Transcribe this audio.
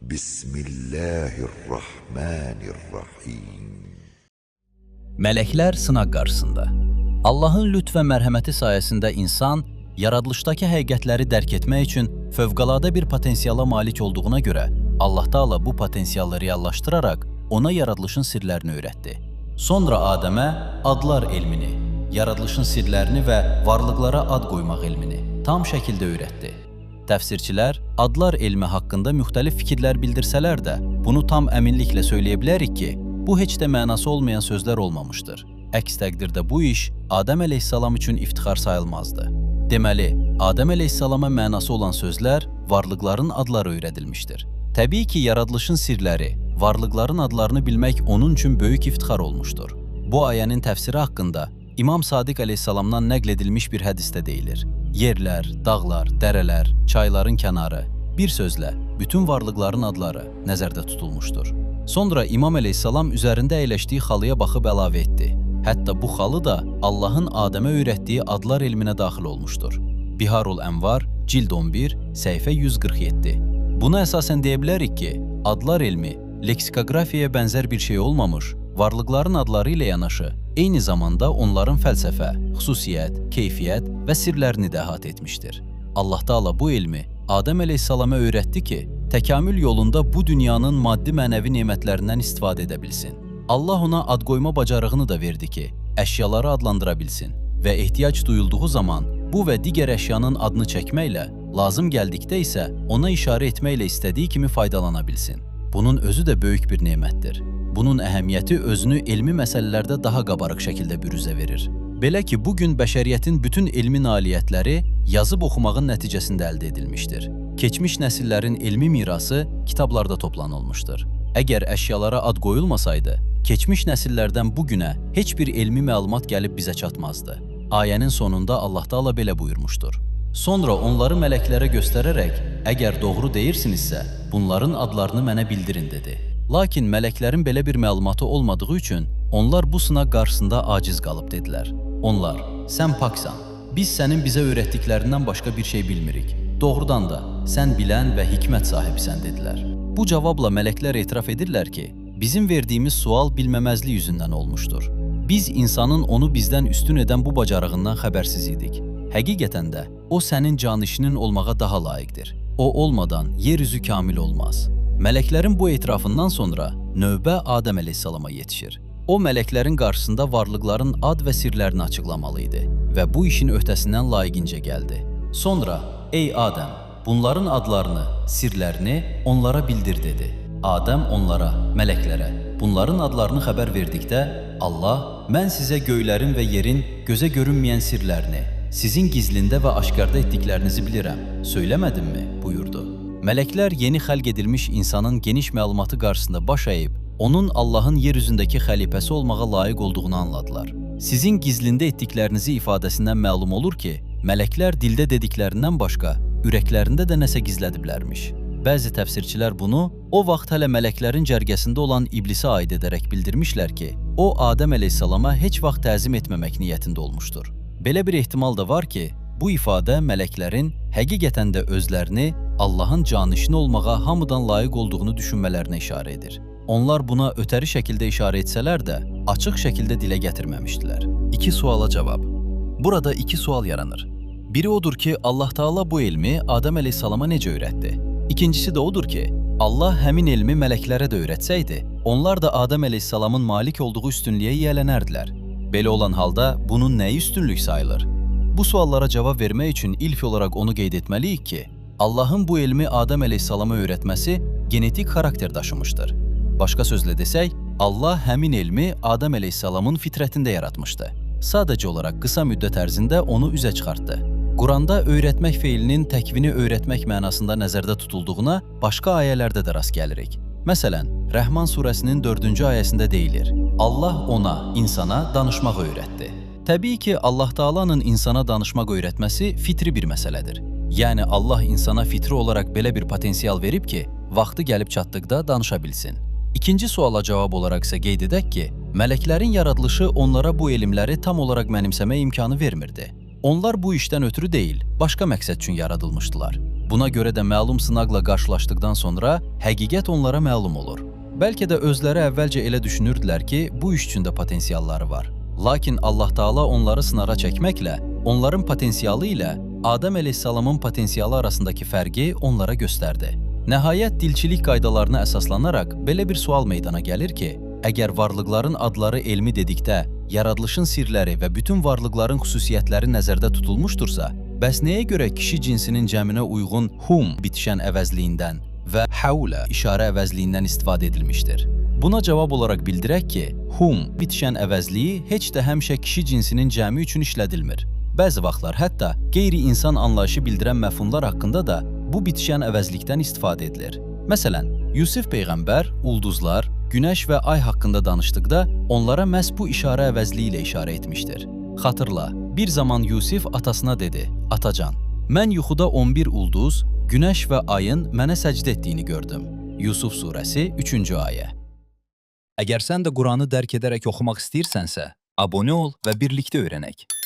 Bismillahirrahmanirrahim. Mələklər sınaq qarşısında. Allahın lütf və mərhəməti sayəsində insan yaradılışdakı həqiqətləri dərk etmək üçün fövqəladə bir potensiala malik olduğuna görə Allah Taala bu potensialı reallaşdıraraq ona yaradılışın sirlərini öyrətdi. Sonra Adəmə adlar elmini, yaradılışın sirlərini və varlıqlara ad qoymaq elmini tam şəkildə öyrətdi. Təfsirçilər adlar elmi haqqında müxtəlif fikirlər bildirsələr də, bunu tam əminliklə söyləyə bilərik ki, bu heç də mənası olmayan sözlər olmamışdır. Əks təqdirdə bu iş Adəm əleyhissalam üçün iftixar sayılmazdı. Deməli, Adəm əleyhissalama mənası olan sözlər varlıqların adları öyrədilmişdir. Təbii ki, yaradılışın sirləri, varlıqların adlarını bilmək onun üçün böyük iftixar olmuşdur. Bu ayənin təfsiri haqqında İmam Sadiq əleyhissalamdan nəql edilmiş bir hədisdə deyilir. Yerlər, dağlar, dərələr, çayların kənarı, bir sözlə bütün varlıqların adları nəzərdə tutulmuşdur. Sonra İmam əleyhissalam üzərində əyləşdiyi xalıya baxıb əlavə etdi. Hətta bu xalı da Allahın Adəmə öyrətdiyi adlar elminə daxil olmuşdur. Biharul Ənvar, cild 11, səhifə 147. Buna əsasən deyə bilərik ki, adlar elmi leksikoqrafiyaya bənzər bir şey olmamış, varlıqların adları ilə yanaşı, eyni zamanda onların fəlsəfə, xüsusiyyət, keyfiyyət və sirlərini də əhatə etmişdir. Allah Taala bu elmi Adəm əleyhissalama öyrətdi ki, təkamül yolunda bu dünyanın maddi-mənəvi nemətlərindən istifadə edə bilsin. Allah ona ad qoyma bacarığını da verdi ki, əşyaları adlandıra bilsin və ehtiyac duyulduğu zaman bu və digər əşyanın adını çəkməklə, lazım gəldikdə isə ona işarə etməklə istədiyi kimi faydalana bilsin. Bunun özü də böyük bir nemətdir. Bunun əhəmiyyəti özünü elmi məsələlərdə daha qabarıq şəkildə büruzə verir. Belə ki, bugün bəşəriyyətin bütün elmi nailiyyətləri yazıb oxumağın nəticəsində əldə edilmişdir. Keçmiş nəsillərin elmi mirası kitablarda toplanılmışdır. Əgər əşyalara ad qoyulmasaydı, keçmiş nəsillərdən bu günə heç bir elmi məlumat gəlib bizə çatmazdı. Ayənin sonunda Allah Taala belə buyurmuşdur. Sonra onları mələklərə göstərərək, əgər doğru deyirsinizsə, bunların adlarını mənə bildirin dedi. Lakin mələklərin belə bir məlumatı olmadığı üçün onlar bu sınaq qarşısında aciz qalıb dedilər. Onlar, sən paksan, biz sənin bizə öyrətdiklərindən başqa bir şey bilmirik. Doğrudan da sən bilən və hikmət sahibisən dedilər. Bu cavabla mələklər etiraf edirlər ki, bizim verdiyimiz sual bilməməzlik yüzündən olmuşdur. Biz insanın onu bizdən üstün edən bu bacarığından xəbərsiz idik. Həqiqətən də o sənin canişinin olmağa daha layiqdir. O olmadan yer üzü kamil olmaz. Mələklərin bu etirafından sonra növbə Adəm əleyhissalama yetişir. O mələklərin qarşısında varlıqların ad və sirlərini açıqlamalı idi və bu işin öhdəsindən layiqincə gəldi. Sonra, ey Adəm, bunların adlarını, sirlərini onlara bildir dedi. Adəm onlara, mələklərə, bunların adlarını xəbər verdikdə, Allah, mən sizə göylərin və yerin gözə görünməyən sirlərini, sizin gizlində və aşkarda etdiklərinizi bilirəm, söyləmədimmi? Buyurdu. Mələklər yeni xəlq edilmiş insanın geniş məlumatı qarşısında baş əyib, onun Allahın yer üzündəki xəlifəsi olmağa layiq olduğunu anladılar. Sizin gizlində etdiklərinizi ifadəsindən məlum olur ki, mələklər dildə dediklərindən başqa ürəklərində də nəsə gizlədiblərmiş. Bəzi təfsirçilər bunu o vaxt hələ mələklərin cərgəsində olan iblisə aid edərək bildirmişlər ki, o Adəm əleyhissalama heç vaxt təzim etməmək niyyətində olmuşdur. Belə bir ehtimal da var ki, bu ifadə mələklərin həqiqətən də özlərini Allahın canişini olmağa hamıdan layiq olduğunu düşünmələrinə işarə edir. Onlar buna ötəri şəkildə işarə etsələr də, açıq şəkildə dilə gətirməmişdilər. İki suala cavab. Burada iki sual yaranır. Biri odur ki, Allah Taala bu elmi Adəm əleyhissalama necə öyrətdi? İkincisi də odur ki, Allah həmin elmi mələklərə də öyrətsəydi, onlar da Adəm əleyhissalamın malik olduğu üstünlüyə yiyələnərdilər. Belə olan halda bunun nəyi üstünlük sayılır? Bu suallara cavab vermək üçün ilk olaraq onu qeyd etməliyik ki, Allahın bu elmi Adəm əleyhissalama öyrətməsi genetik xarakter daşımışdır. Başqa sözlə desək, Allah həmin elmi Adəm əleyhissalamın fitrətində yaratmışdı. Sadəcə olaraq qısa müddət ərzində onu üzə çıxartdı. Quranda öyrətmək feilinin təkvini öyrətmək mənasında nəzərdə tutulduğuna başqa ayələrdə də rast gəlirik. Məsələn, Rəhman surəsinin 4-cü ayəsində deyilir: Allah ona, insana danışmağı öyrətdi. Təbii ki, Allah Taala'nın insana danışmaq öyrətməsi fitri bir məsələdir. Yəni Allah insana fitri olaraq belə bir potensial verib ki, vaxtı gəlib çatdıqda danışa bilsin. İkinci suala cavab olaraq isə qeyd edək ki, mələklərin yaradılışı onlara bu elmləri tam olaraq mənimsəmə imkanı vermirdi. Onlar bu işdən ötürü deyil, başqa məqsəd üçün yaradılmışdılar. Buna görə də məlum sınaqla qarşılaşdıqdan sonra həqiqət onlara məlum olur. Bəlkə də özləri əvvəlcə elə düşünürdülər ki, bu iş üçün də potensialları var. Lakin Allah Taala onları sınağa çəkməklə, onların potensialı ilə Adəm əleyhissalamın potensialı arasındakı fərqi onlara göstərdi. Nəhayət dilçilik qaydalarına əsaslanaraq belə bir sual meydana gəlir ki, əgər varlıqların adları elmi dedikdə yaradılışın sirləri və bütün varlıqların xüsusiyyətləri nəzərdə tutulmuşdursa, bəs nəyə görə kişi cinsinin cəminə uyğun hum bitişən əvəzliyindən və həulə işarə əvəzliyindən istifadə edilmişdir? Buna cavab olaraq bildirək ki, hum bitişən əvəzliyi heç də həmişə kişi cinsinin cəmi üçün işlədilmir. Bəzi vaxtlar hətta qeyri-insan anlayışı bildirən məfhumlar haqqında da bu bitişən əvəzlikdən istifadə edilir. Məsələn, Yusif peyğəmbər ulduzlar, günəş və ay haqqında danışdıqda onlara məhz bu işarə əvəzliyi ilə işarə etmişdir. Xatırla, bir zaman Yusif atasına dedi: "Atacan, mən yuxuda 11 ulduz, günəş və ayın mənə səcdə etdiyini gördüm." Yusuf surəsi 3-cü ayə. Əgər sən də Quranı dərk edərək oxumaq istəyirsənsə, abunə ol və birlikdə öyrənək.